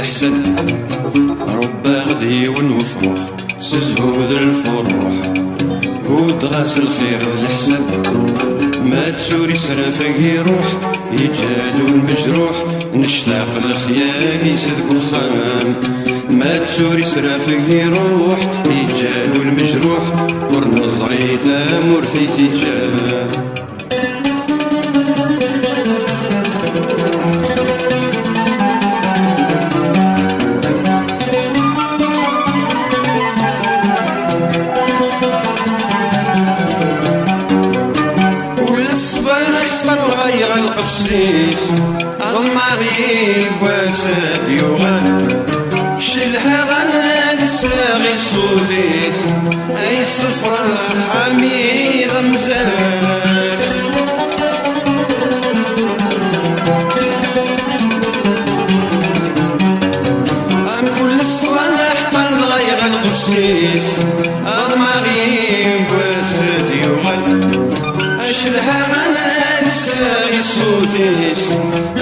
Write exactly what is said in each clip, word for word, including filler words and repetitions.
Leḥsab, ṛebbaɣ-d yiwen wefṛux, s zzhu d lfuṛuḥ, buddeɣ-as lxir d leḥsab. Ma d tura israf-agi iṛuḥ, yeǧǧa-d ul mejruḥ, nectaq lexyal-is deg uxxam. Ma d tura israf-agi iṛuḥ, yeǧǧa-d ul mejruḥ, ur neẓri tamurt i t-iǧǧan. Kul ṣṣbeḥ ttṣalɣayeɣ lqefs-is, aḍmaɛ yiwwas ad d-yuɣal. Cedhaɣ ad sseɣ i ṣṣut-is, ay ṣṣefraḥ ami d amzal. Am kul ṣṣbeḥ ṭṭalɣayeɣ lqefs-is, aḍmaɛ yiwwas ad d-yuɣal. Acedhaɣ ad sseɣ i ṣṣut-is,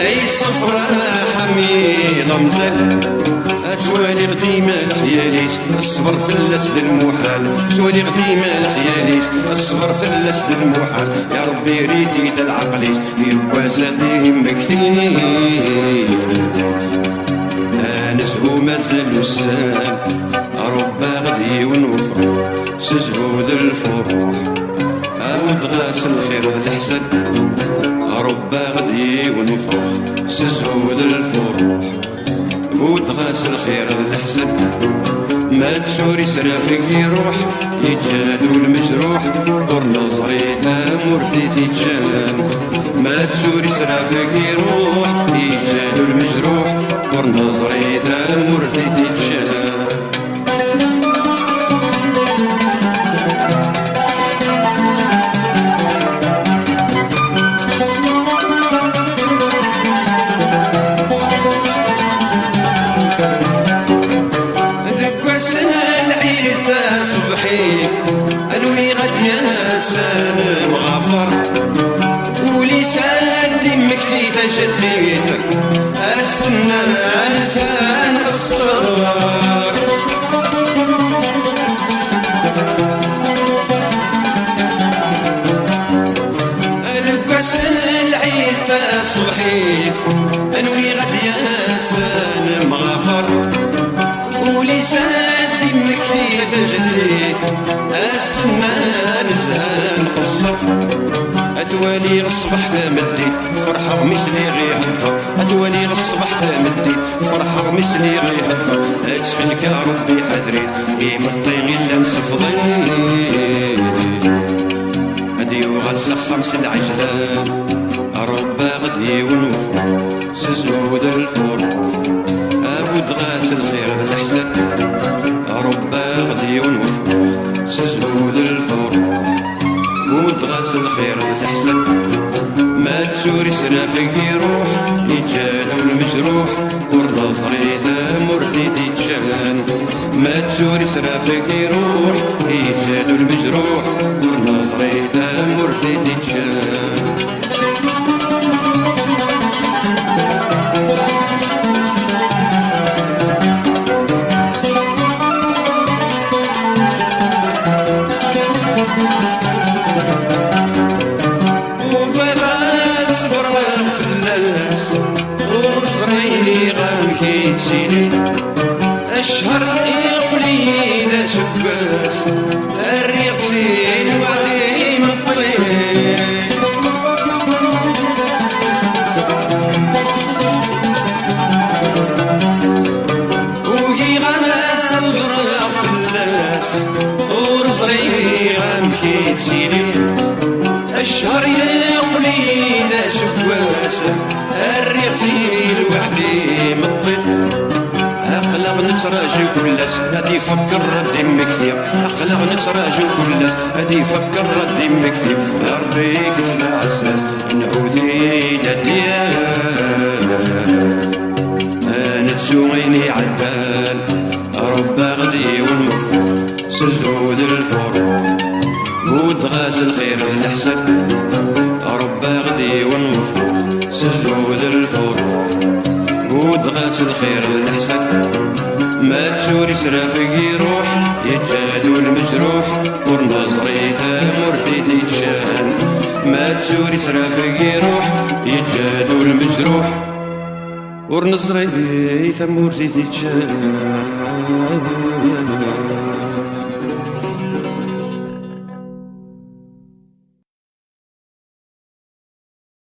ay ṣṣefraḥ ami d amzal. Ttwaliɣ dima lexyal-is, ṣṣber fell-as d lmuḥal. Ttwaliɣ dima lexyal-is, ṣṣber fell-as d lmuḥal. Ya Ṛebbi, err-it-id lɛeql-is, yiwwas ad d-immekti. Ad nezhu mazal ussan, ṛebbaɣ-d yiwen wefṛux, s zzhu d lfuṛuḥ. Awdeɣ-as lxir d leḥsab, ṛebbaɣ-d yiwen wefṛux, s zzhu d lfuṛuḥ. Buddeɣ-as lxir d leḥsab. Ma d tura israf-agi iṛuḥ, yeǧǧa-d ul mejruḥ, ur neẓri tamurt i t-iǧǧan. Ma d tura israf-agi iṛuḥ, yeǧǧa-d ul mejruḥ, ur neẓri tamurt i t-iǧǧan. Deg wass n lɛid taṣebḥit, anwi ɣad yas ad nemɣafar? Ul-is ad d-immekti tajaddit, ass-nni ad nezhu ad nqeṣṣer. Deg wass n lɛid taṣebḥit, anwi ɣad yas ad nemɣafar? Ul-is ad d-immekti tajaddit, ass-nni ad nezhu ad nqeṣṣer. Ad t-waliɣ ṣṣbeḥ tameddit, ferḥeɣ mi sliɣ ihedder. Ad t-waliɣ ṣṣbeḥ tameddit, ferḥeɣ mi sliɣ ihedder. Ttxil-k a Ṛebbi ḥader-it, imeṭṭi i llan sefḍen. Ad yuɣal s axxam s lɛejlan, ṛebbaɣ-d yiwen wefṛux, s zzhu d lfuṛuḥ. Awdeɣ-as lxir d leḥsab, ṛebbaɣ-d yiwen wefṛux, s zzhu d lfuṛuḥ. Buddeɣ-as lxir d leḥsab. Ma d tura israf-agi iṛuḥ, yeǧǧa-d ul mejruḥ, ur neẓri tamurt i t-iǧǧan. Ma d tura israf-agi iṛuḥ, yeǧǧa-d ul mejruḥ, ur neẓri tamurt i t-iǧǧan. Ugadeɣ ad ṣebreɣ fell-as, ur ẓriɣ amek i d-ttili. Ccher iqqel-iyi d aseggas, rriɣ si lweɛd imeṭṭi. Ugiɣ ad ṣebreɣ fell-as, ur ẓriɣ amek i d-ttili. Ccher yeqqel-iyi d aseggas, rriɣ si lweɛd imeṭṭi. Aql-aɣ nettraǧu kul ass, ad ifekker ad d-immekti. Aql-aɣ nettraǧu kul ass, ad ifekker ad d-immekti. Ṛebbi-k d aɛessas, nhut-it ad d-yas. Ad nettu ayen iɛeddan, ṛebbaɣ-d yiwen wefṛux, s zzhu d lfuṛuḥ. Buddeɣ-as lxir d leḥsab, ṛebbaɣ-d yiwen wefṛux, s zzhu d lfuṛuḥ. Buddeɣ-as lxir d leḥsab. Ma ttur israfeg iruḥ, yeǧǧa-d ul mejruḥ, ur neẓri tamurt i t-iččan. Ma ttur israfeg iruḥ, yeǧǧa-d ul mejruḥ, ur neẓri tamurt i t-iččan.